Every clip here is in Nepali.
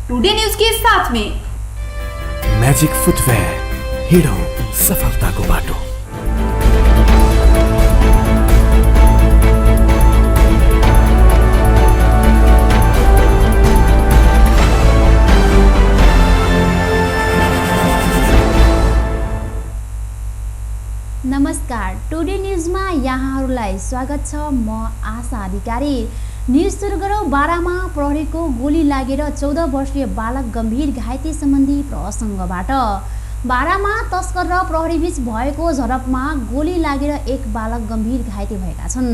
टुडे न्यूज के साथ में मैजिक फुटवेयर, हिडो सफलताको बाटो। नमस्कार, टुडे न्यूजमा यहाँहरूलाई स्वागत छ। म आशा अधिकारी। न्यूज सुरु गरौँ। बारामा प्रहरीको गोली लागेर 14 वर्षीय बालक गम्भीर घाइते सम्बन्धी प्रसङ्गबाट। बारामा तस्कर र प्रहरीबीच भएको झडपमा गोली लागेर एक बालक गम्भीर घाइते भएका छन्।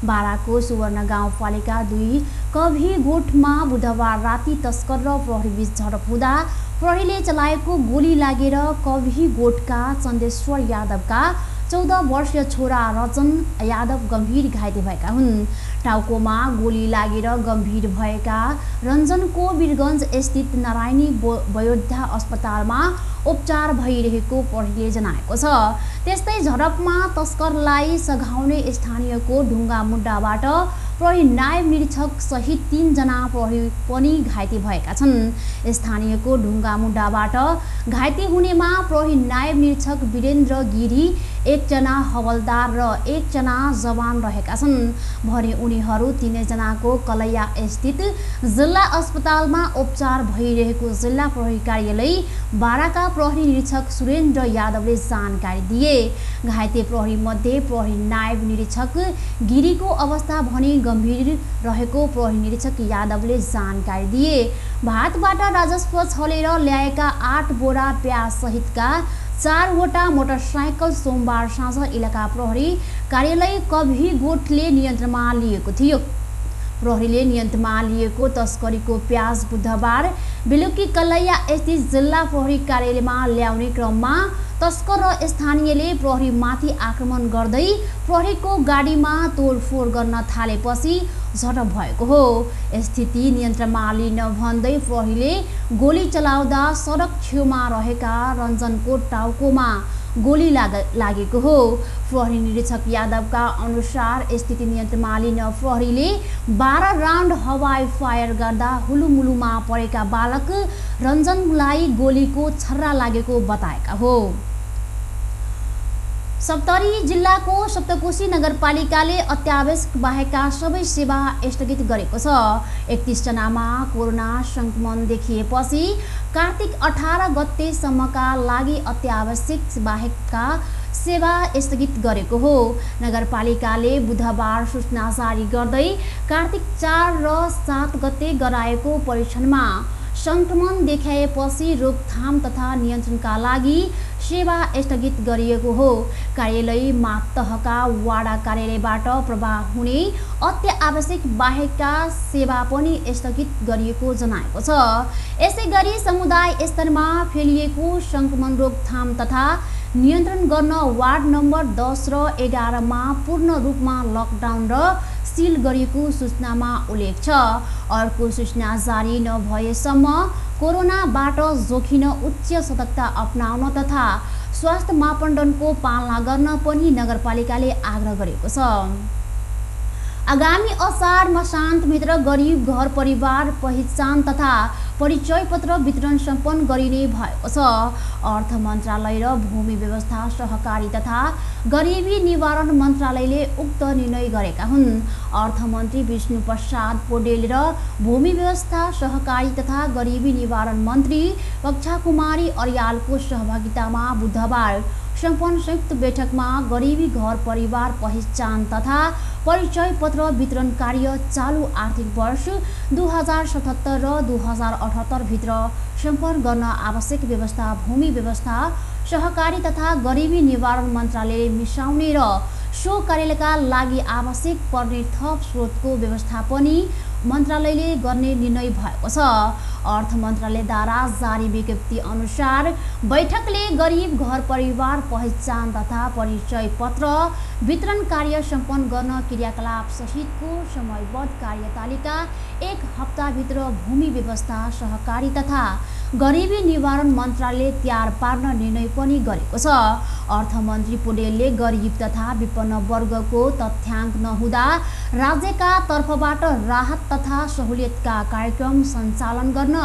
बाराको सुवर्ण गाउँपालिका 2 कभी गोठमा बुधबार राति तस्कर र प्रहरीबीच झडप हुँदा प्रहरीले चलाएको गोली लागेर कभी गोठका चन्देश्वर यादवका 14 वर्षीय छोरा रजन यादव गम्भीर घाइते भएका हुन्। टाउकोमा गोली लागेर गम्भीर भएका रञ्जनको वीरगञ्ज स्थित नारायणी वयोद्धा अस्पतालमा उपचार भइरहेको प्रहरीले जनाएको छ। त्यस्तै झडपमा तस्करलाई सघाउने स्थानीयको ढुङ्गा मुड्डाबाट प्रहरी नायब निरीक्षक सहित 3 जना प्रहरी पनि घाइते भएका छन्। स्थानीयको ढुङ्गा मुड्डाबाट घाइते हुनेमा प्रहरी नायब निरीक्षक वीरेन्द्र गिरी, 1 जना हवलदार र 1 जना जवान रहेका छन् भने उनीहरू 3 जनाको कलैया स्थित जिल्ला अस्पतालमा उपचार भइरहेको जिल्ला प्रहरी कार्यालय बाराका प्रहरी निरीक्षक सुरेन्द्र यादवले जानकारी दिए। घाइते प्रहरी मध्ये प्रहरी नायब निरीक्षक गिरीको अवस्था भने गम्भीर रहेको प्रहरी निरीक्षक यादवले जानकारी दिए। भारतबाट राजस्व छलेर ल्याएका 8 बोरा प्याज सहितका 4वटा मोटरसाइकल सोमबार साँझ इलाका प्रहरी कार्यालय कभी गोठले नियन्त्रणमा लिएको थियो। प्रहरीले नियन्त्रणमा लिएको तस्करीको प्याज बुधबार बेलुकी कलैया स्थित जिल्ला प्रहरी कार्यालयमा ल्याउने क्रममा तस्कर र स्थानीयले प्रहरीमाथि आक्रमण गर्दै प्रहरीको गाडीमा तोडफोड गर्न थालेपछि झडप भएको हो। स्थिति नियन्त्रणमा लिन भन्दै प्रहरीले गोली चलाउँदा सडक छेउमा रहेका रञ्जनको टाउकोमा गोली लागेको हो। प्रहरी निरीक्षक यादवका अनुसार स्थिति नियन्त्रणमा लिन प्रहरीले 12 राउन्ड हवाई फायर गर्दा हुलुमुलुमा परेका बालक रञ्जनलाई गोलीको छर्रा लागेको बताएका हो। सप्तरी जिल्लाको सप्तकोशी नगरपालिकाले अत्यावश्यक बाहेकका सबै सेवा स्थगित गरेको छ। 31 जनामा कोरोना संक्रमण देखिएपछि कार्तिक 18 गतेसम्मका लागि अत्यावश्यक बाहेकका सेवा स्थगित गरेको हो। नगरपालिकाले बुधबार सूचना जारी गर्दै कार्तिक 4 र 7 गते गराएको परीक्षणमा संक्रमण देखाएपछि रोकथाम तथा नियन्त्रणका लागि सेवा स्थगित गरिएको हो। कार्यालय मातहका वाडा कार्यालयबाट प्रवाह हुने अत्यावश्यक बाहेकका सेवा पनि स्थगित गरिएको जनाएको छ। यसैगरी समुदाय स्तरमा फैलिएको संक्रमण रोकथाम तथा नियन्त्रण गर्न वार्ड नम्बर 10 र 11 मा पूर्ण रूपमा लकडाउन र सिल गरिएको सूचनामा उल्लेख छ। अर्को सूचना जारी नभएसम्म कोरोनाबाट जोखिन उच्च सतर्कता अपनाउन तथा स्वास्थ्य मापदण्डको पालना गर्न पनि नगरपालिकाले आग्रह गरेको छ। आगामी असार मसान्तभित्र गरिब घर परिवार पहिचान तथा परिचय पत्र वितरण सम्पन्न गरिने भएको छ। अर्थ मन्त्रालय र भूमि व्यवस्था सहकारी तथा गरिबी निवारण मन्त्रालयले उक्त निर्णय गरेका हुन्। अर्थमन्त्री विष्णु प्रसाद पौडेल र भूमि व्यवस्था सहकारी तथा गरिबी निवारण मन्त्री कक्षाकुमारी अर्यालको सहभागितामा बुधबार सम्पन्न संयुक्त बैठकमा गरिबी घर परिवार पहिचान तथा परिचय पत्र वितरण कार्य चालू आर्थिक वर्ष 2077 र 2078 भित्र सम्पन्न गर्न आवश्यक व्यवस्था भूमि व्यवस्था सहकारी तथा गरिबी निवारण मन्त्रालयले मिसाउने र सो कार्यालयका लागि आवश्यक पर्ने थप स्रोतको व्यवस्थापन मन्त्रालयले गर्ने निर्णय भएको छ। अर्थ मन्त्रालयद्वारा जारी विज्ञप्ति अनुसार बैठकले गरिब घर परिवार पहिचान तथा परिचय पत्र वितरण कार्य सम्पन्न गर्न क्रियाकलाप सहितको समयबद्ध कार्यतालिका 1 हप्ताभित्र भूमि व्यवस्था सहकारी तथा गरिबी निवारण मन्त्रालयले तयार पार्न निर्णय पनि गरेको छ। अर्थमन्त्री पौडेलले गरिब तथा विपन्न वर्गको तथ्याङ्क नहुँदा राज्यका तर्फबाट राहत तथा सहुलियतका कार्यक्रम सञ्चालन गर्न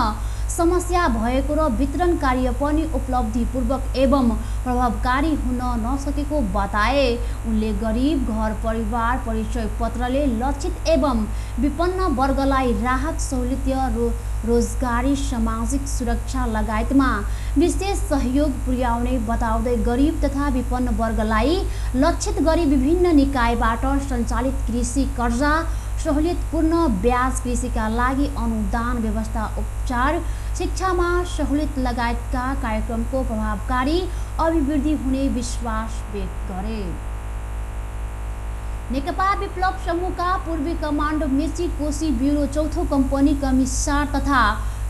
समस्या भएको र वितरण कार्य पनि उपलब्धिपूर्वक एवं प्रभावकारी हुन नसकेको बताए। उनले गरिब घर परिवार परिचय पत्रले लक्षित एवं विपन्न वर्गलाई राहत सहुलियत रोजगारी सामाजिक सुरक्षा लगायतमा विशेष सहयोग पुर्याउने बताउँदै गरिब तथा विपन्न वर्गलाई लक्षित गरी विभिन्न निकायबाट सञ्चालित कृषि कर्जा सहुलियतपूर्ण ब्याज कृषिका लागि अनुदान व्यवस्था उपचार शिक्षामा सहुलियत लगायतका कार्यक्रमको प्रभावकारी अभिवृद्धि हुने विश्वास व्यक्त गरे। नेकपा विप्लव समूहका पूर्वी कमान्डो मिर्ची कोशी ब्युरो चौथो कम्पनी कमिसार तथा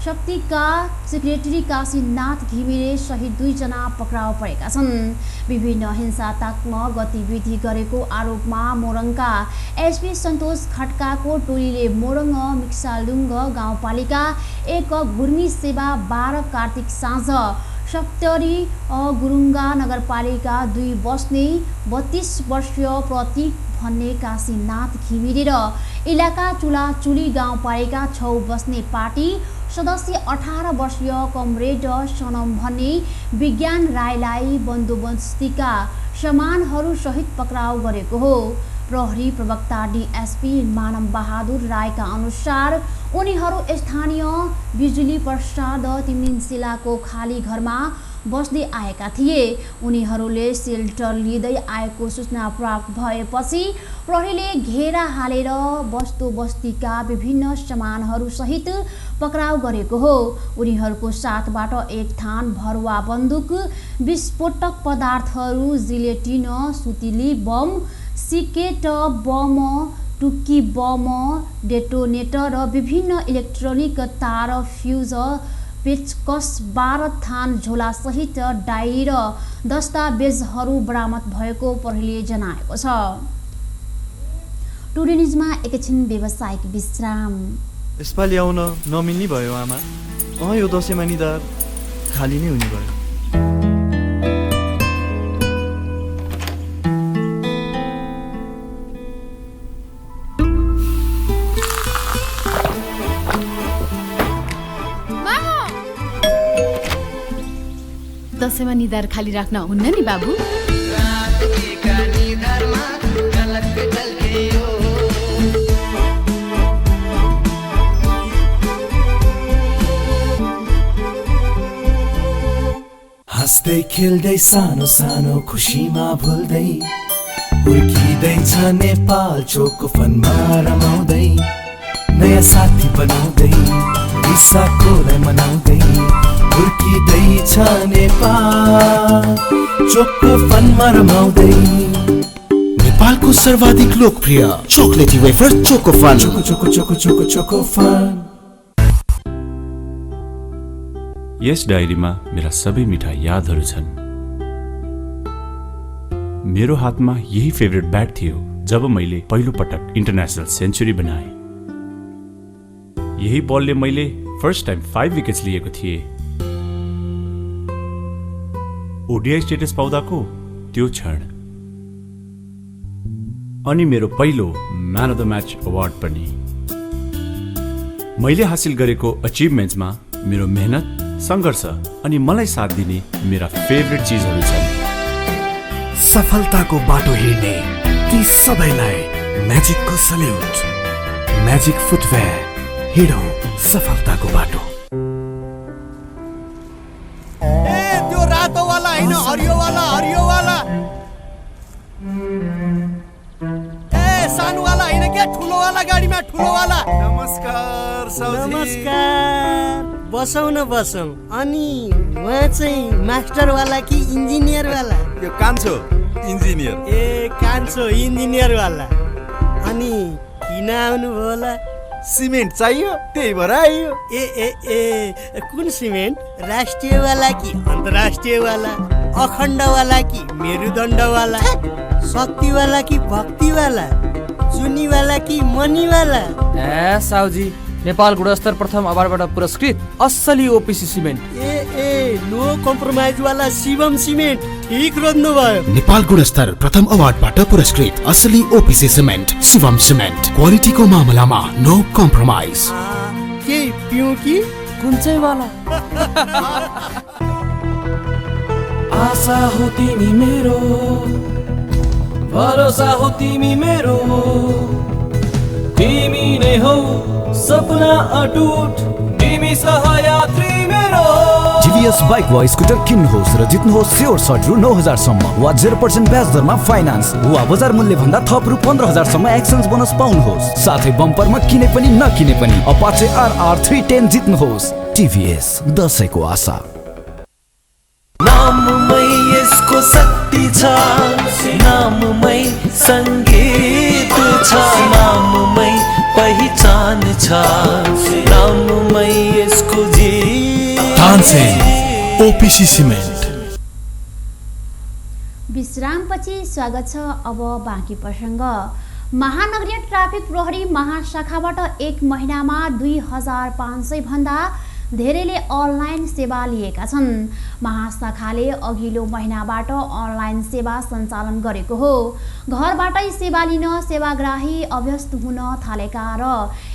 शक्तिका सेक्रेटरी काशीनाथ घिमिरे सहित 2 जना पक्राउ परेका छन्। विभिन्न हिंसात्मक गतिविधि गरेको आरोपमा मोरङका एसपी सन्तोष खड्काको टोलीले मोरङ मिक्सालुङ्ग गाउँपालिका 1 गुर्मी सेवा 12 कार्तिक साँझ सप्तरी गुरुङ्गा नगरपालिका 2 बस्ने 32 वर्षीय प्रतीक भन्ने काशीनाथ घिमिरे र इलाका चुलाचुली गाउँपालिका 6 बस्ने पार्टी सदस्य 18 वर्षीय कमरेड सनम भन्ने विज्ञान राईलाई बन्दोबस्तीका सामानहरू सहित पक्राउ गरेको हो। प्रहरी प्रवक्ता डीएसपी मानव बहादुर राईका अनुसार उनीहरू स्थानीय बिजुली प्रसाद तिमिनसिलाको खाली घरमा बस्दै आएका थिए। उनीहरूले सेल्टर लिँदै आएको सूचना प्राप्त भएपछि प्रहरीले घेरा हालेर बस्तोबस्तीका विभिन्न सामानहरू सहित पक्राउ गरेको हो। उनीहरूको साथबाट 1 थान भरुवा बन्दुक, विस्फोटक पदार्थहरू, जिलेटिन, सुतिली बम, सिकेट बम, टुक्की बम, डेटोनेटर र विभिन्न इलेक्ट्रोनिक तार, फ्युज, पेचकस, 12 थान झोला सहित डायरी र दस्तावेजहरू बरामद भएको प्रहरीले जनाएको छ। टुडे न्युजमा एकैछिन व्यावसायिक विश्राम। यसपालि आउन नमिल्ने भयो आमा। यो दसैँमा निधार खाली नै हुने भयो। दसैँमा निधार खाली राख्न हुन्न नि बाबु। हाँस्दै खेल्दै सानो सानो खुसीमा भुल्दै हुर्किँदैछ नेपाल चोको फनमा रमाउँदै नयाँ साथी बनाउँदै विशाखोलाई मनाउँदै हुर्किँदैछ नेपाल चोको फनमा रमाउँदै। नेपालको सर्वाधिक लोकप्रिय chocolatey wafer choco fun. Choco choco choco choco choco fun. यस डायरीमा मेरा सबै मिठा यादहरू छन्। मेरो हातमा यही फेभरेट ब्याट थियो जब मैले पहिलो पटक इन्टरनेसनल सेन्चुरी बनाए। यही बलले मैले फर्स्ट टाइम 5 विकेट्स लिएको थिएँ। ओडीआई स्टेटस पाउँदाको त्यो क्षण अनि मेरो पहिलो man of the match award पनि। मैले हासिल गरेको अचिभमेन्ट्समा मेरो मेहनत, संघर्ष अनि मलाई साथ दिने मेरा फेभरेट चीजहरू छन्। सफलताको बाटो हिँड्ने ती सबैलाई म्याजिकको सल्युट। म्याजिक फुटवेयर, हिँडौँ सफलताको बाटो। त्यो रातो वाला हैन, हरियो वाला, हरियो वाला। सानो वाला हैन क्या, ठुलो वाला गाडीमा ठुलो वाला। नमस्कार साउजी। नमस्कार। बसौँ न बसौँ। अनि उहाँ चाहिँ मास्टर वाला कि इन्जिनियर वाला? यो कान्छो इन्जिनियर। ए कान्छो इन्जिनियर वाला। अनि किन आउनु भयो होला? सिमेन्ट चाहियो त्यही भएर आइयो। ए ए ए कुन सिमेन्ट? राष्ट्रिय वाला कि अन्तर्राष्ट्रिय वाला? अखण्ड वाला कि मेरुदण्ड वाला? शक्ति वाला कि भक्ति वाला? जुनी वाला कि मनी वाला? ए साउजी, नेपाल गुणस्तर प्रथम अवार्डबाट पुरस्कृत असली ओपीसी सिमेन्ट। ए नो कम्प्रोमाइज वाला शिवम सिमेन्ट। ठीक रोज्नु भयो। नेपाल गुणस्तर प्रथम अवार्डबाट पुरस्कृत असली ओपीसी सिमेन्ट शिवम सिमेन्ट। क्वालिटीको मामलामा नो कम्प्रोमाइज। के पिउ कि कुन चाहिँ वाला? आशा हो तिमी मेरो, भरोसा हो तिमी मेरो, तिमी नै हौ सपना अटुट, तिमी सहयात्री मेरो। जीवीएस बाइक वा स्कुटर किन्नुहोस् र जित्नुहोस् स्योर सर्ट रु 9,000 सम्म वा 0% ब्याज दरमा फाइनान्स वा बजार मूल्य भन्दा थप रु 15,000 सम्म एक्सचेन्ज बोनस पाउनुहोस्। साथै बम्परमा किने पनि नकिने पनि अपाचे RR 310 जित्नुहोस्। टिभीएस दशैंको आशा। नाममै यसको शक्ति छ, नाममै सङ्गीत छ, नाममै पहिचान छ, नाममै यसको ओपीसी सिमेन्ट। विश्रामपछि स्वागत छ। अब बाँकी प्रसङ्ग। महानगरीय ट्राफिक प्रहरी महाशाखाबाट एक महिनामा 2,500 भन्दा धेरैले अनलाइन सेवा लिएका छन्। महाशाखाले अघिल्लो महिनाबाट अनलाइन सेवा सञ्चालन गरेको हो। घरबाटै सेवा लिन सेवाग्राही अभ्यस्त हुन थालेका र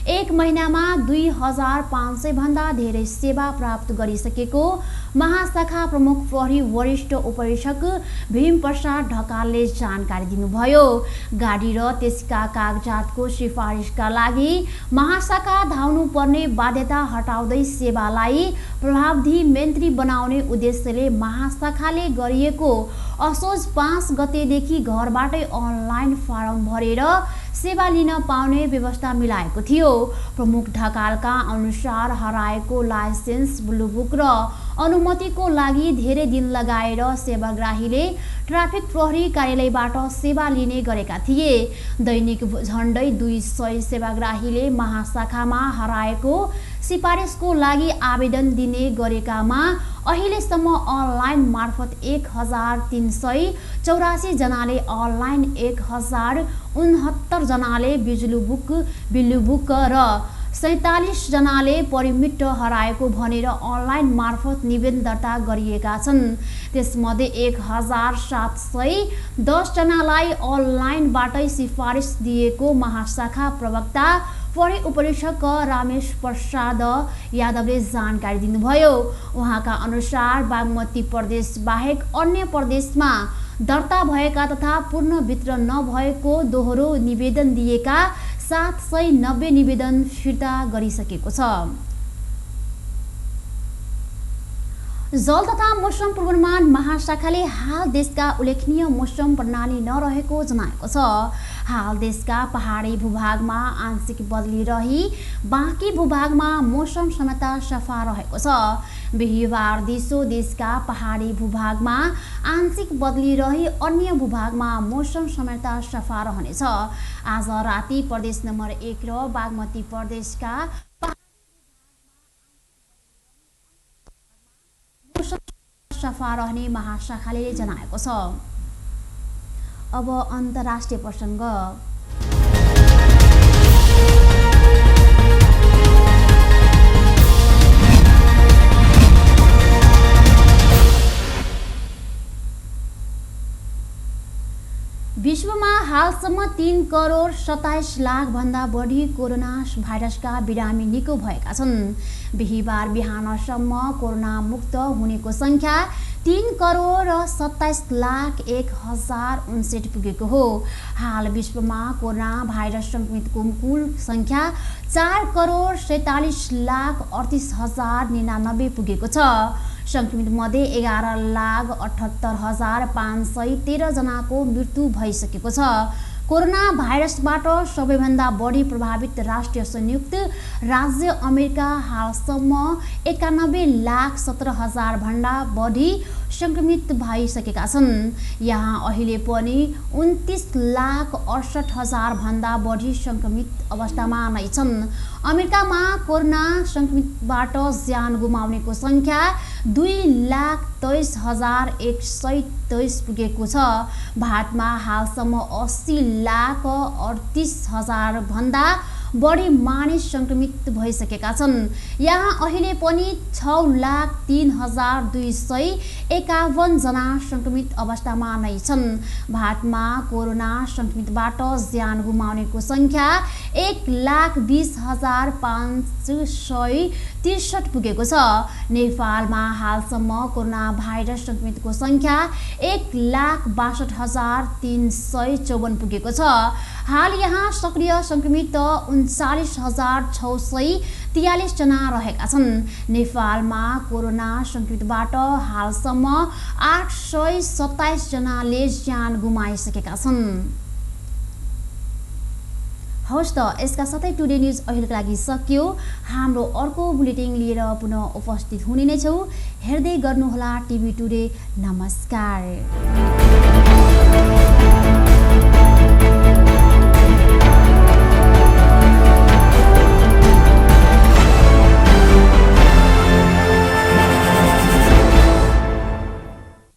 एक महिनामा 2,500 भन्दा धेरै सेवा प्राप्त गरिसकेको महाशाखा प्रमुख प्रहरी वरिष्ठ उपरीक्षक भीम प्रसाद ढकालले जानकारी दिनुभयो। गाडी र त्यसका कागजातको सिफारिसका लागि महाशाखा धाउनुपर्ने बाध्यता हटाउँदै सेवालाई प्रभावधिमेन्त्री बनाउने उद्देश्यले महाशाखाले गरिएको असोज 5 गतेदेखि घरबाटै अनलाइन फारम भरेर सेवा लिन पाउने व्यवस्था मिलाएको थियो। प्रमुख ढकालका अनुसार हराएको लाइसेन्स, ब्लुबुक र अनुमतिको लागि धेरै दिन लगाएर सेवाग्राहीले ट्राफिक प्रहरी कार्यालयबाट सेवा लिने गरेका थिए। दैनिक झण्डै 200 सेवाग्राहीले महाशाखामा हराएको सिफारिसको लागि आवेदन दिने गरेकामा अहिलेसम्म अनलाइन मार्फत 1,384 जनाले अनलाइन, 1,069 जनाले बिल्लुबुक र 47 जनाले परिमिट हराएको भनेर अनलाइन मार्फत निवेदन दर्ता गरिएका छन्। त्यसमध्ये 1,710 जनालाई अनलाइनबाटै सिफारिस दिएको महाशाखा प्रवक्ता प्रहरी उपरीक्षक रमेश प्रसाद यादवले जानकारी दिनुभयो। उहाँका अनुसार बागमती प्रदेश बाहेक अन्य प्रदेशमा दर्ता भएका तथा पूर्णभित्र नभएको दोहोरो निवेदन दिएका 790 निवेदन फिर्ता गरिसकेको छ। जल तथा मौसम पूर्वानुमान महाशाखाले हाल देशका उल्लेखनीय मौसम प्रणाली नरहेको जनाएको छ। हाल देशका पहाडी भूभागमा आंशिक बदली रही बाँकी भूभागमा मौसम सामान्यतः सफा रहेको छ। बिहिबार दिसो देशका पहाडी भूभागमा आंशिक बदली रही अन्य भूभागमा मौसम सामान्यतः सफा रहनेछ। आज राति प्रदेश नम्बर 1 र बागमती प्रदेशका सफा रहने महाशाखाले जनाएको छ। अब अन्तर्राष्ट्रिय प्रसङ्ग। विश्वमा हालसम्म 3 करोड 27 लाख भन्दा बढी कोरोना भाइरसका बिरामी निको भएका छन्। बिहिबार बिहानसम्म कोरोना मुक्त हुनेको संख्या 3 करोड 27 लाख 1,059 पुगेको हो। हाल विश्वमा कोरोना भाइरस संक्रमितको कुल संख्या 4 करोड 47 लाख 38,099 पुगेको छ। संक्रमित मध्ये 11,78,513 जनाको मृत्यु भइसकेको छ। कोरोना भाइरसबाट सबैभन्दा बढी प्रभावित राष्ट्रिय संयुक्त राज्य अमेरिका हालसम्म 91,17,000 भन्दा बढी संक्रमित भइसकेका छन्। यहाँ अहिले पनि 29,68,000 भन्दा बढी संक्रमित अवस्थामा नै छन्। अमेरिकामा कोरोना संक्रमितबाट ज्यान गुमाउनेको संख्या 2,23,123 पुगेको छ। भारतमा हालसम्म 80,38,000 भन्दा बढी मानिस सङ्क्रमित भइसकेका छन्। यहाँ अहिले पनि 6,03,251 जना सङ्क्रमित अवस्थामा नै छन्। भारतमा कोरोना सङ्क्रमितबाट ज्यान गुमाउनेको सङ्ख्या 1,20,563 पुगेको छ। नेपालमा हालसम्म कोरोना भाइरस सङ्क्रमितको सङ्ख्या 1,62,354 पुगेको छ। हाल यहाँ सक्रिय सङ्क्रमित 39,643 जना रहेका छन्। नेपालमा कोरोना सङ्क्रमितबाट हालसम्म 827 जनाले ज्यान गुमाइसकेका छन्। हवस् त, यसका साथै टुडे न्युज अहिलेको लागि सकियो। हाम्रो अर्को बुलेटिन लिएर पुनः उपस्थित हुने नै छौँ। हेर्दै गर्नुहोला टिभी टुडे। नमस्कार।